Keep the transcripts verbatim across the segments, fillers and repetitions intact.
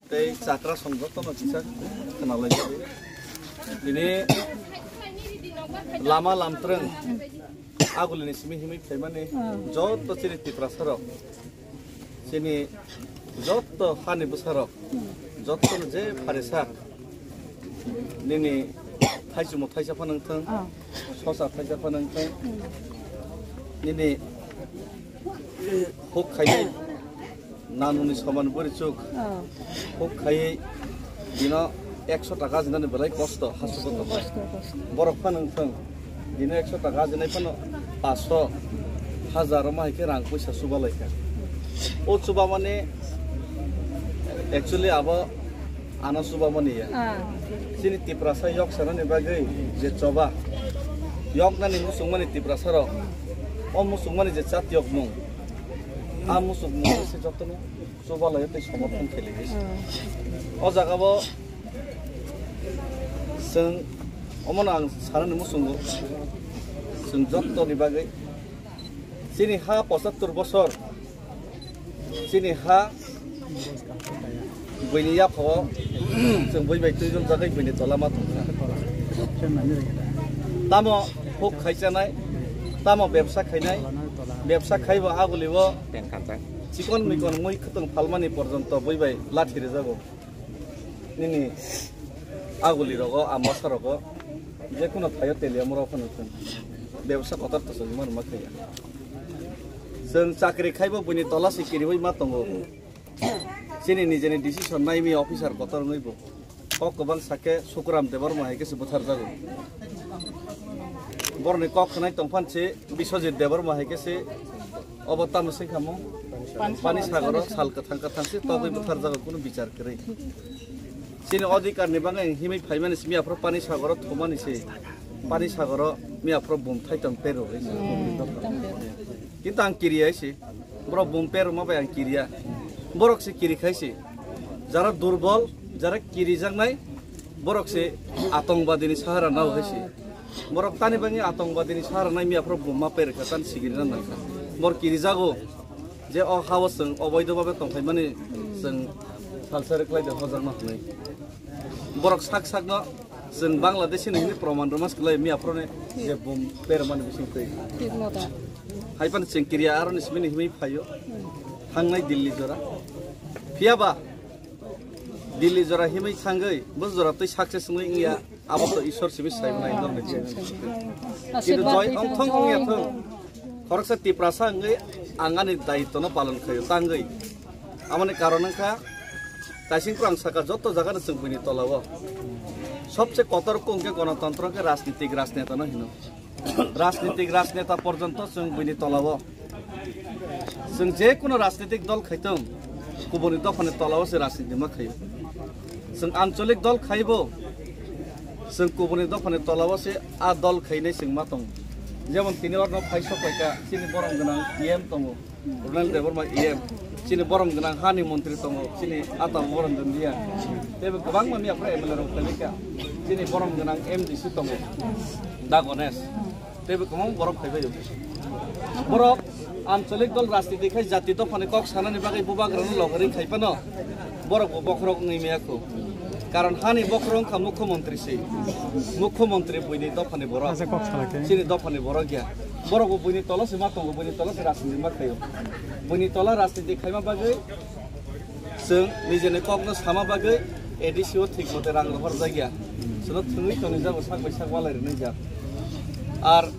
Tei chakra song jotono kisa khwnalai. Tini lama lamtrwng agulini simi himwi phaimani joto chini Tiprasarok, chini joto hani bwsarok, jotono je pharisa nini thaichumo thaisa phano wngthwng, sosa thaisa phano wngthwng, nini huk khainai nanuni soman bwrwichuk huk khaiwi bino ekso taka ajinani belai kosto, hasu kosto. Borok phano wngthwng, bino ekso taka ajinai phano paanso, hajar ma hai khe rang puisa chubalai kha. O chubamani actually abo ano chubamani ya. Chini Tiprasa yok sanani bagwi je choba, yoknani muchungmani Tiprasarok, o muchungmani je chat yokmung, a muchungmung se jotono chubalai tei somorthon khelai. O jaga bo chwng omono ang sanani muchungo, chwng jottoni bagwi chini ha pochattor bosor, chini ha buini yaphao chwng bui bai twijol jagwi buini tola ma tongkha. Tamo huk khaichanai, tamo bebsa khainai, bebsa khaibo aguli o chikon mikon mui khwtwng phalmani porjonto bui bai lathi rwjago. Nini aguli rogo, ambasa rogo, jekuno thaio teliamura phano chwng bebsa kotor to chwng ma rwma khaiya. Chwng chakri khaibo buini tola se kiriwi ma tongo. Chini nijeni decision naimi officer kotor wngwi bo. Kok kwbang sakhe Sukuram Debbarma hai khe se bwtharjago. Boroni kok khnai tongphan se Biswajit Debbarma hai khe se obo tamo se khamo Pani Sagoro sal kwthang kwthang se togwi bwtharjago, kunu bichar kwrwi. Chini odhikar ni bagwi ang himwi phaimani simi aphuru Pani Sagoro thumani se. Pani Sagoro mi aphuru bum thai tong pero. Kintu ang kiriya se. Borok bum perma bai ang kiriya. Borok se kiri khai se. Jara durbol, jara kirijaknai, borok se atongwadini sahara nao hai se. Borok tani bangwi atongwadini sahara nai mi aphuru bum ma perkha tan sigiri na nangkha. Bor kirijago je o hao chwng oboido babe tongkhaimani chwng salsa rwkhlai de hojakma hwnwi. Borok sak sakno chwng Bangladeshi ni hwnwi proman rwma swklai mi aphuru ni je bum permani bising twi. Hai phano chwng kiriya aroni simi ni himwi phaio. Thangnai Delhi jora. Phiya ba Delhi jora himwi thangwi bo jora twi success wngwi wngya, abo to Ishwar simi sai mwnai norni. Kintu joi ongthong wngya thung. Khoroksa Tiprasa wngwi ang ani daitwno palon khaio tangwi. Amoni karon wngkha kaising kwrang saka joto jagano chwng buini tolao. Sobse kotor kung khe gonotantro khe rajnitik rajnetano hino. Rajnitik rajneta porjonto chwng buini tolao. Chwng je kuno rajnitik dol khaitong, kubuni dophani tolao se rajniti ma khaio. Chwng ancholik dol khaibo, chwng kubuni dophani tolao se a dol khainai chwng ma tongo. Jemon tini orno phai sok paikha, chini borom gwnang E M tongo. Ronel Debbarma E M, chini borom gwnang hani montri tongo, chini ata borom gwnang dia. Teibo kwbangma miya phai M L A rok phailaikha, chini borom gwnang M D C tongo, Da Ganesh. Teibo kwbang borok phaibaio. Borok ancholik dol rajniti khai jati dophani kok sanani bagwi bubagrano logori khai phano borok bo bokhorok wngwi maya kho. Karon hani bokhorok wngkha mukhyamantri se. Mukhyamantri buini dophani borok. Chini dophani borok ya. Borok bo buini tolo se ma tongo, buini tolo se rajniti ma khaio. Buini tolo rajniti khaima bagwi chwng nijeni kokno sama bagwi A D C o thik mote rang rohor jak ya. Chwngno thwngwi toni jago sak bai sak walai rwnai jak. Ar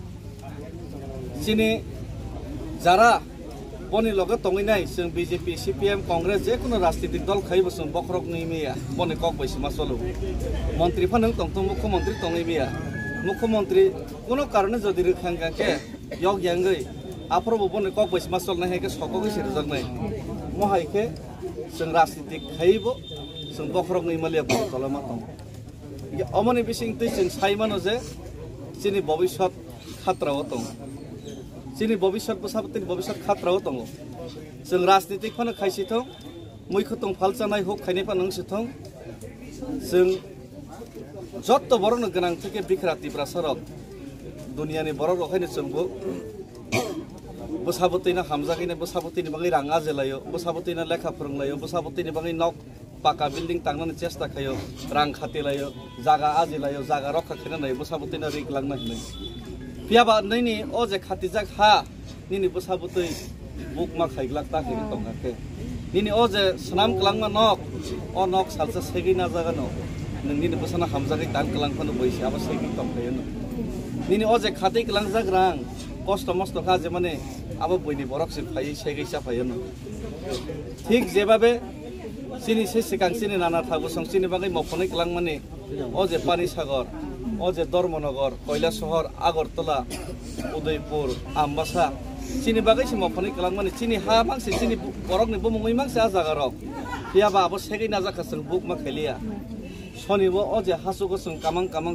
chini jara boni loge tongwi nai, chwng B J P, C P M, Congress, je kuno rajnitik dol khaibo chwng bokhorok wngwi maya, boni kok bai se ma cholo. Montri phano wng tong thung, mukhyamantri tongwi maya. Mukhyamantri kuno karone jodi rwkha hwnkha khe yok yangwi aphuru bo boni kok bai se ma cholnai hai khe sokogwi se rwjaknai. Mo hai khe chwng rajnitik khaibo chwng bokhorok wngwi maliya boni toloma tongo. Hingke omoni bising twi chwng sai mano je chini bobiswt khatrao tongo. Chini bobiswt bwsabwtwini bobiswt khatrao tongo. Chwng rajnitik phano khaisi thung, mui khutung phalchanai huk khainai phano wngsi thung. Chwng jotto borokno gwnang theke bikra Tiprasarok, duniyani borok rok haino chwngbo bwsabwtwino hamjagwino bwsabwtwini bagwi rang ajilaio, bwsabwtwino lekha phwrwnglaio, bwsabwtwini bagwi nok paka building tangnani chesta khaio, rang khatilaio, jaga ajilaio, jaga rokha khaina naio, bwsabwtwino rik langna hinwi. Phiyaba nini o je khatijak ha, nini bwsabwtwi bukma khaiglak ta khe tongkha khe. Nini o je swnam kwlangma nok, o nok salsa segwi najagano. Nwng nini bwsano hamjagwi tan kwlang phano bwisi abo segwi tongkhaio no. Nini o je khatwi kwlangjak rang, kosto mosto kha je mane abo buini borok se phaiwi segwi cha phaio no. Thik jebabe chini se swkang chini nana thago song chini bagwi mophonwi kwlangmani o je Pani Sagar, o je Dharmanagar, Kailasahar, Agartala, Udaipur, Ambasa, chini bagwi se mophonwi kwlangmani chini ha mangse chini bu-, borokni bumungwi mangse a jaga rok. Phiyaba abo segwi najak kha chwng bukma khailiya. Sonibo o je hachugo chwng kamang kamang